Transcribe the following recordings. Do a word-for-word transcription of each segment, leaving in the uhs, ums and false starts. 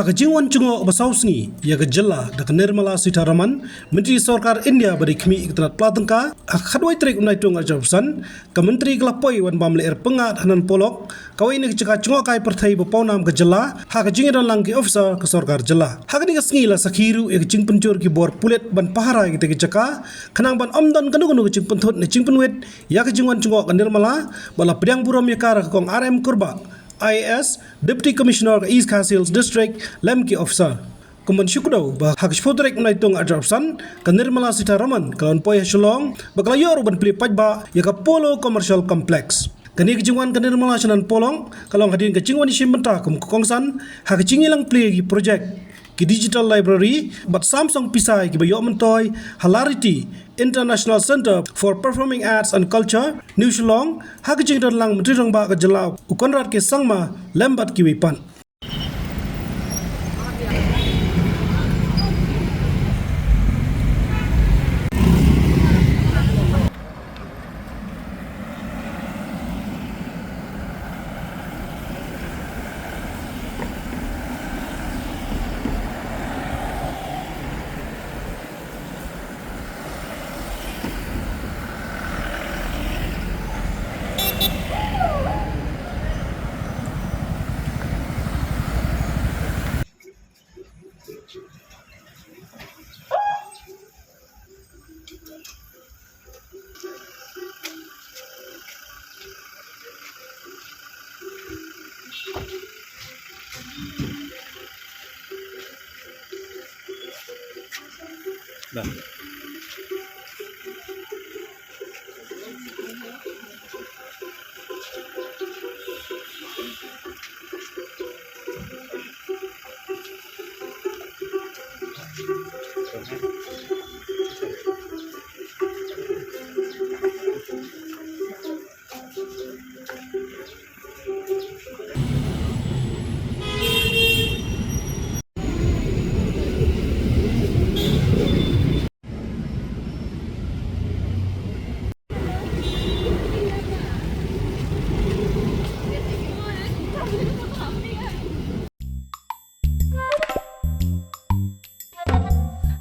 Ha ka jingwan jngoh ba saw sngi ïa ka jylla da ka Nirmala Sitharaman, Myntri Sorkar India ba dei khmih ka tnat pla tyngka, ha ka khatwei tarik u Naitung arhajar arphew san, ka Myntri ka la poi wan bam lyer pyngngad ha Nan Polok, kawei na ki jaka jngohkai pyrthei ba pawnam ka jylla, ha ka jingïadon lang ki officer ka sorkar jylla. Ha kane ka sngi la sakhi ruh ïa ka jingpynjur ki bor pulit ban pahara ïa kita ki jaka, khnang ban ym don kano kano ka jingpynthut ne jingpynwit ïa ka jingwan jngoh ka Nirmala, bad la pdiang burom ïa ka da ka Kong R M Kurbah, I A S, Deputy Commissioner ka East Khasi Hills District, lem ki officer. Kumban shu kdew ba ha ka shiphew tarik u Naitung arhajar arphew san, ka Nirmala Sitharaman ka la wan poi ha Shillong, bad ka la ïoh ruh ban plie paidbah ïa ka Polo Commercial Complex. Kane ka jingwan ka Nirmala sha Nan Polok ka long hadien ka jingwan ïashim bynta kum ka kongsan ha ka jingïalang plie ki project, ki digital library, bad sam song pisa ïa kiba ïoh myntoi ha Lariti International Centre for Performing Arts and Culture, New Shillong, ha ka jingdon lang Myntri Rangbah ka jylla u Conrad K Sangma, lem bad kiwei pat.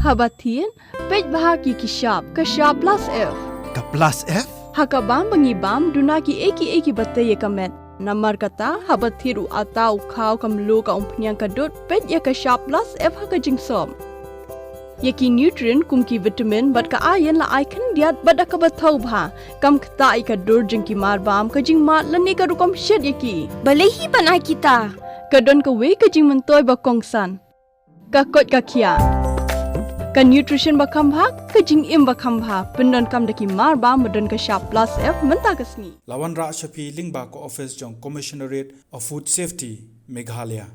Haba thied, peit bha ki ki shap, ka shap plus F. Ka plus F? Ha ka bam ba ngi bam, duna ki ei ki ei kiba tei ïa ka met. Namar kata, haba thied u atta, u khaw, ka mluh, ka umphniang, ka dud, peit ïa ka shap plus F ha ka jingsop. Ïa ki nutrient kum ki vitamin bad ka iron la ai khyndiat bad da kaba thaw bha. Kam ktah ïa ka dur jong ki mar bam, ka jingmad lane ka rukom shet ïa ki. Balei hi ban ai kita? Ka don kawei ka jingmyntoi ba kongsan. Ka koit ka khiah. Ka nutrition ba kham bha, ka jingim ba kham bha. Pyndonkam da ki mar bam ba don ka shap plus F mynta ka sngi. La wanrah sha phi lyngba ka office jong Commissionerate of Food Safety, Meghalaya.